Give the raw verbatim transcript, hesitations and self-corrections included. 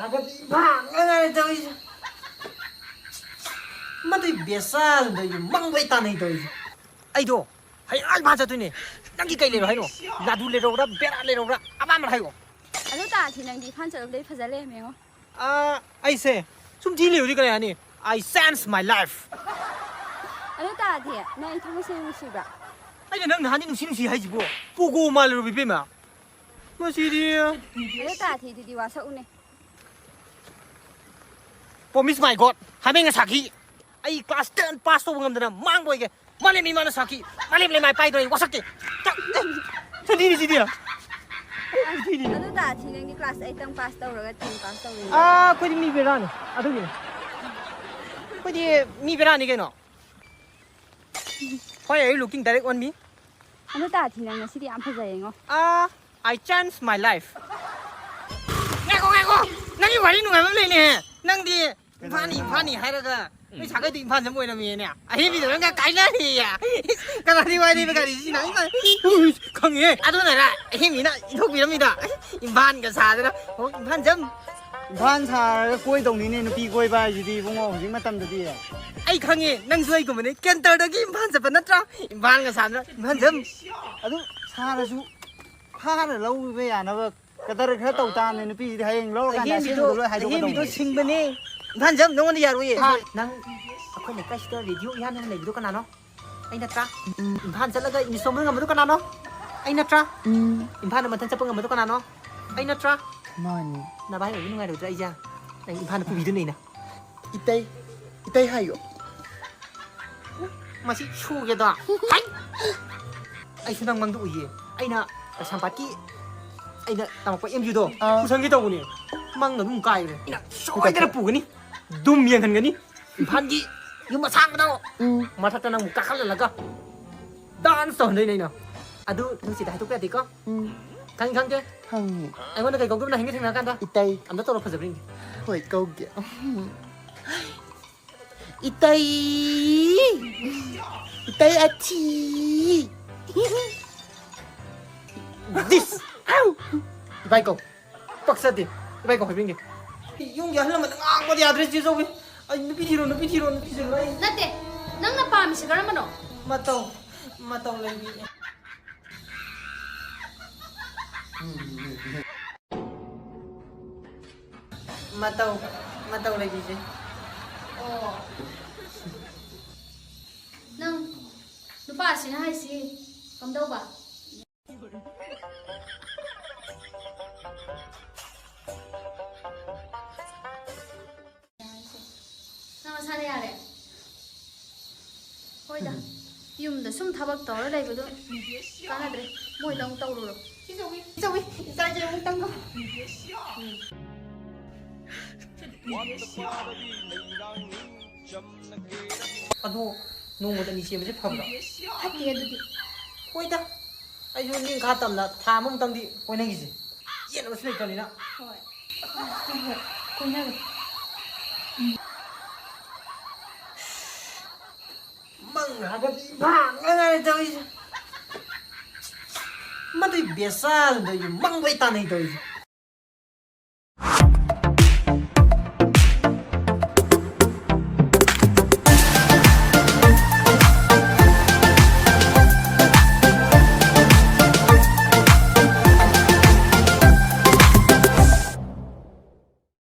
ꯍꯥꯏꯒꯠꯂꯤ ꯏꯝꯐꯥꯜ ꯉꯥꯏꯔꯦ ꯇꯧꯔꯤꯁꯦ꯫ ꯃꯗꯨꯏ ꯕꯦꯁꯥꯜꯗꯣ ꯑꯩꯁꯨ ꯃꯪꯕꯩ ꯇꯥꯟꯅꯩ ꯇꯧꯔꯤꯁꯦ꯫ ꯑꯩꯗꯣ ꯍꯌꯦꯡ ꯑꯥ ꯏꯝꯐꯥꯜ ꯆꯠꯇꯣꯏꯅꯦ꯫ ꯅꯪꯒꯤ ꯀꯩ ꯂꯩꯔꯣ ꯍꯥꯏꯅꯣ? ꯂꯥꯗꯨ ꯂꯩꯔꯧꯔꯥ, ꯕꯦꯔꯥ ꯂꯩꯔꯧꯔꯥ, ꯑꯃ ꯑꯃ ꯍꯥꯏꯌꯣ꯫ ꯑꯗꯨ ꯇꯥꯗꯤ ꯅꯪꯗꯤ ꯏꯝꯐꯥꯜ ꯆꯠꯂꯨꯕꯗꯩ ꯐꯖ ꯂꯩꯔꯝꯃꯦꯉꯣ꯫ ꯑꯥ, ꯑꯩꯁꯦ ꯁꯨꯝ ꯊꯤ ꯂꯩꯕꯗꯤ ꯀꯅꯥ ꯌꯥꯅꯤ? I changed my life. ꯑꯗꯨ ꯇꯥꯗꯤ ꯅꯪ ꯑꯩ ꯊꯃꯣꯏ ꯁꯦꯡꯅ ꯅꯨꯡꯁꯤꯕ꯭ꯔꯥ? ꯑꯩꯅ ꯅꯪ ꯅꯍꯥꯟꯗꯤ ꯅꯨꯡꯁꯤ ꯅꯨꯡꯁꯤ ꯍꯥꯏꯁꯤꯕꯣ? ꯄꯣꯒꯣ ꯃꯥꯜꯂꯨꯔꯕ ꯏꯕꯦꯝꯃ꯫ ꯃꯁꯤꯗꯤ꯫ ꯑꯗꯨ ꯇꯥꯗꯤ ꯑꯗꯨꯗꯤ ꯋꯥ ꯁꯛꯎꯅꯦ꯫ Promise my God, ꯍꯥꯃꯦꯡꯅ ꯁꯥꯈꯤ꯫ ꯑꯩ class ten pass ꯇꯧꯕ ꯉꯝꯗꯅ ꯃꯥꯡꯕ ꯑꯣꯏꯒꯦ꯫ ꯃꯥꯂꯦꯝ ꯏꯃꯥꯅ ꯁꯥꯈꯤ꯫ ꯃꯥꯂꯦꯝ ꯂꯩꯃꯥꯏ ꯄꯥꯏꯗꯣꯏ ꯋꯥꯁꯛꯀꯦ꯫ ꯇ-, ꯑꯦ, ꯁꯤꯗꯤꯅꯤ, ꯁꯤꯗꯤ꯫ ꯁꯤꯗꯤꯅꯤ꯫ ꯑꯗꯨ ꯇꯥꯗꯤ ꯅꯪꯗꯤ class eight ꯇꯪ pass ꯇꯧꯔꯒ ten pass ꯇꯧꯔꯤꯅꯦ꯫ ꯑꯥ, ꯑꯩꯈꯣꯏꯗꯤ ꯃꯤ ꯕꯦꯔꯥꯅꯤ꯫ ꯑꯗꯨꯒꯤꯅꯤ꯫ ꯑꯩꯈꯣꯏꯗꯤ ꯃꯤ ꯕꯦꯔꯥꯅꯤ ꯀꯩꯅꯣ꯫ Why are you looking direct on me? ꯑꯗꯨ ꯇꯥꯗꯤ ꯅꯪ ꯉꯁꯤꯗꯤ ꯌꯥꯝ ꯐꯖꯩꯌꯦꯉꯣ꯫ ꯑꯥ, I changed my life. ꯉꯥꯏꯈꯣ, ꯉꯥꯏꯈꯣ! ꯅꯪꯒꯤ ꯋꯥꯔꯤ ꯅꯨꯡꯉꯥꯏꯕ ꯑꯃ ꯂꯩꯅꯦ꯫ ꯅꯪꯗꯤ ꯏꯝꯐꯥꯜꯅꯤ, ꯏꯝꯐꯥꯜꯅꯤ ꯍꯥꯏꯔꯒ ꯅꯣꯏ ꯁꯥꯒꯩꯗꯣ ꯏꯝꯐꯥꯜ ꯖꯝ ꯑꯣꯏꯔꯝꯃꯦꯅꯦ꯫ ꯑꯍꯦꯟꯕꯤꯗ ꯅꯪꯒ ꯀꯥꯏꯅꯔꯦꯌꯦ꯫ ꯀꯅꯥꯗꯤ ꯋꯥꯔꯤꯕ ꯒꯥꯔꯤꯁꯤꯅ? ꯏꯃꯥ! ꯎꯏ, ꯈꯪꯉꯦ꯫ ꯑꯗꯨꯅꯔ ꯑꯍꯦꯟꯕꯤꯅ ꯏꯟꯊꯣꯛꯄꯤꯔꯝꯃꯤꯗꯣ? ꯏꯝꯐꯥꯜꯒ ꯁꯥꯗꯅ꯫ ꯑꯣ, ꯏꯝꯐꯥꯜ ꯖꯝ꯫ ꯏꯝꯐꯥꯜ ꯁꯥꯔꯒ ꯀꯣꯏꯗꯧꯅꯤꯅꯦ ꯅꯨꯄꯤ ꯀꯣꯏꯕ ꯍꯥꯏꯁꯤꯗꯤ ꯏꯕꯨꯡꯉꯣ ꯍꯧꯖꯤꯛ ꯃꯇꯝꯗꯗꯤ꯫ ꯑꯩ ꯈꯪꯉꯦ, ꯅꯪꯁꯨ ꯑꯩꯒꯨꯝꯕꯅꯦ꯫ ꯀꯦꯟꯇꯔꯗꯒꯤ ꯏꯝꯐꯥꯜ ꯆꯠꯄ ꯅꯠꯇ꯭ꯔꯥ? ꯏꯝꯐꯥꯜꯒ ꯁꯥꯗꯅ ꯏꯝꯐꯥꯜ ꯖꯝ꯫ ꯑꯗꯨ ꯁꯥꯔꯁꯨ ꯐꯥꯔ ꯂꯧꯕ ꯌꯥꯅꯕ ꯀꯗꯔ ꯈꯔ ꯇꯧ ꯇꯥꯕꯅꯦ ꯅꯨꯄꯤꯁꯤꯗꯤ꯫ ꯍꯌꯦꯡ ꯂꯧꯔꯀꯥꯟꯗ ꯑꯍꯦꯟꯕꯤꯗꯣ, ꯑꯁꯦꯡꯕꯗꯣ ꯂꯣꯏ ꯍꯥꯏꯗꯣꯛꯀꯗꯧꯅꯤ꯫ ꯑꯍꯦꯟꯕꯤꯗꯣ ꯁꯤꯡꯕꯅꯦ꯫ ꯏꯝꯐꯥꯜ ꯖꯝ ꯅꯉꯣꯟꯗ ꯌꯥꯔꯣꯏꯌꯦ꯫ ꯍꯥ? ꯅꯪ ꯑꯩꯈꯣꯏ ꯂꯩꯀꯥꯏꯁꯤꯗ ꯔꯦꯗꯤꯑꯣ ꯏꯍꯥꯟ ꯍꯥꯟꯅ ꯂꯩꯕꯗꯣ ꯀꯅꯥꯅꯣ? ꯑꯩ ꯅꯠꯇ꯭ꯔꯥ? ꯎꯝ꯫ ꯏꯝꯐꯥꯜ ꯆꯠꯂꯒ ꯏꯪꯂꯤꯁ ꯂꯣꯟꯕ ꯉꯝꯕꯗꯣ ꯀꯅꯥꯅꯣ? ꯑꯩ ꯅꯠꯇ꯭ꯔꯥ? ꯎꯝ꯫ ꯏꯝꯐꯥꯜꯗ ꯃꯊꯟ ꯆꯠꯄ ꯉꯝꯕꯗꯣ ꯀꯅꯥꯅꯣ? ꯑꯩ ꯅꯠꯇ꯭ꯔꯥ? ꯃꯥꯅꯤ꯫ ꯅꯚꯥꯏ ꯑꯣꯏꯕ ꯅꯨꯡꯉꯥꯏꯔꯣꯏꯗ꯭ꯔꯥ ꯑꯩꯁꯦ? ꯅꯪ ꯏꯝꯐꯥꯜꯗ ꯄꯨꯕꯤꯗꯣꯏꯅꯦ ꯑꯩꯅ꯫ ꯏꯇꯩ, ꯏꯇꯩ ꯍꯥꯏꯌꯣ꯫ ꯃꯁꯤ ꯁꯨꯒꯦꯗꯣ꯫ ꯍꯩ! ꯑꯩꯁꯨ ꯅꯪ ꯃꯪꯗ ꯎꯏꯌꯦ꯫ ꯑꯩꯅ ꯀꯩꯁꯥꯝꯄꯥꯠꯀꯤ ꯑꯩꯅ ꯇꯝꯃꯛꯄ ꯑꯦꯝ ꯌꯨꯗꯣ ꯑꯥ꯫ ꯄꯨꯁꯟꯒꯦ ꯇꯧꯕꯅꯦ꯫ ꯃꯪꯗ ꯑꯗꯨꯝ ꯀꯥꯏꯈ꯭ꯔꯦ꯫ ꯑꯩꯅ ꯁꯣꯏꯗꯅ ꯄꯨꯒꯅꯤ꯫ ꯑꯗꯨꯝ ꯌꯦꯡꯍꯟꯒꯅꯤ꯫ ꯏꯝꯐꯥꯜꯒꯤ ꯌꯨꯝ ꯑꯁꯥꯡꯕꯗꯣ ꯎꯝ꯫ ꯃꯊꯛꯇ ꯅꯪꯕꯨ ꯀꯥꯈꯠꯍꯜꯂꯒ dance ꯇꯧꯍꯟꯗꯣꯏꯅꯦ ꯑꯩꯅ꯫ ꯑꯗꯨ ꯅꯨꯡꯁꯤꯗ ꯍꯥꯏꯗꯣꯛꯄ ꯌꯥꯗꯦꯀꯣ꯫ ꯎꯝ꯫ ꯈꯪꯉꯤ ꯈꯪꯗꯦ꯫ ꯈꯪꯉꯤ꯫ ꯑꯩꯉꯣꯟꯗ ꯀꯩ ꯀꯧꯗꯣꯏꯕ ꯅꯪ ꯍꯌꯦꯡ ꯊꯦꯡꯅꯔꯀꯥꯟꯗ? ꯏꯇꯩ꯫ ꯑꯝꯇ ꯇꯧꯔꯣ ꯐꯖꯕ꯭ꯔ ꯌꯦꯡꯒꯦ꯫ ꯍꯣꯏ ꯀꯧꯒꯦ꯫ ꯏꯇꯩ! ꯏꯇꯩ ꯑꯊꯤ! This! ꯏꯕꯥꯏ ꯀꯧ꯫ ꯄꯛꯆꯗꯦ꯫ ꯏꯕꯥꯏ ꯀꯧ ꯍꯥꯏꯕꯤꯟꯒꯦ꯫ ꯌꯨꯝꯒꯤ ꯑꯍꯜ ꯂꯃꯟꯗ ꯉꯥꯡꯕꯗꯤ ꯌꯥꯗ꯭ꯔꯦ, ꯆꯦ ꯆꯧꯕꯤ꯫ ꯑꯩ ꯅꯨꯄꯤ ꯊꯤꯔꯣ, ꯅꯨꯄꯤ ꯊꯤꯔꯣ, ꯅꯨꯄꯤ ꯊꯤꯔꯣ, ꯑꯩ ꯅꯠꯇꯦ, ꯅꯪꯅ ꯄꯥꯝꯃꯤꯁꯦ ꯀꯔꯝꯕꯅꯣ? ꯃꯇꯧ, ꯃꯇꯧ ꯂꯩꯕꯤ꯫ ꯃꯇꯧ, ꯃꯇꯧ ꯂꯩꯕꯤꯁꯦ꯫ ꯑꯣ꯫ ꯅꯪ ꯅꯨꯄꯥꯁꯤꯅ ꯍꯥꯏꯁꯤ ꯀꯝꯗꯧꯕ? ꯅꯪ ꯅꯁꯥꯅ ꯌꯥꯔꯦ? ꯍꯣꯏꯗ, ꯌꯨꯝꯗ ꯁꯨꯝ ꯊꯕꯛ ꯇꯧꯔ ꯂꯩꯕꯗꯣ ꯀꯥꯟꯅꯗ꯭ꯔꯦ꯫ ꯃꯣꯏꯗ ꯑꯃꯨꯛ ꯇꯧꯔꯨꯔꯣ꯫ ꯆꯦ ꯆꯧꯕꯤ, ꯆꯦ ꯆꯧꯕꯤ, ꯏꯆꯥꯁꯦ ꯑꯃꯨꯛꯇꯪꯒ꯫ ꯑꯗꯣ ꯅꯣꯡꯃꯗ ꯑꯅꯤ ꯆꯦꯟꯕꯁꯦ ꯐꯕ꯭ꯔꯣ? ꯐꯠꯇꯦ ꯑꯗꯨꯗꯤ꯫ ꯍꯣꯏꯗ, ꯑꯩꯁꯨ ꯅꯤꯡꯈꯥ ꯇꯝꯅ ꯊꯥ ꯑꯃꯃꯨꯛꯇꯪꯗꯤ ꯀꯣꯏꯅꯈꯤꯁꯦ꯫ ꯆꯦꯟꯅꯕꯁꯨ ꯂꯩꯇꯕꯅꯤꯅ꯫ ꯍꯣꯏ꯫ ꯍꯣꯏ, ꯍꯣꯏ, ꯀꯣꯏꯅꯔꯣ꯫ ꯃꯪ ꯍꯥꯏꯕꯗꯤ ꯏꯝꯐꯥꯜ ꯉꯥꯏꯔꯦ ꯇꯧꯔꯤꯁꯦ꯫ ꯃꯗꯨꯏ ꯕꯦꯆꯥꯗꯨꯗ ꯑꯩꯁꯨ ꯃꯪꯕꯩ ꯇꯥꯟꯅꯩ ꯇꯧꯔꯤꯁꯦ꯫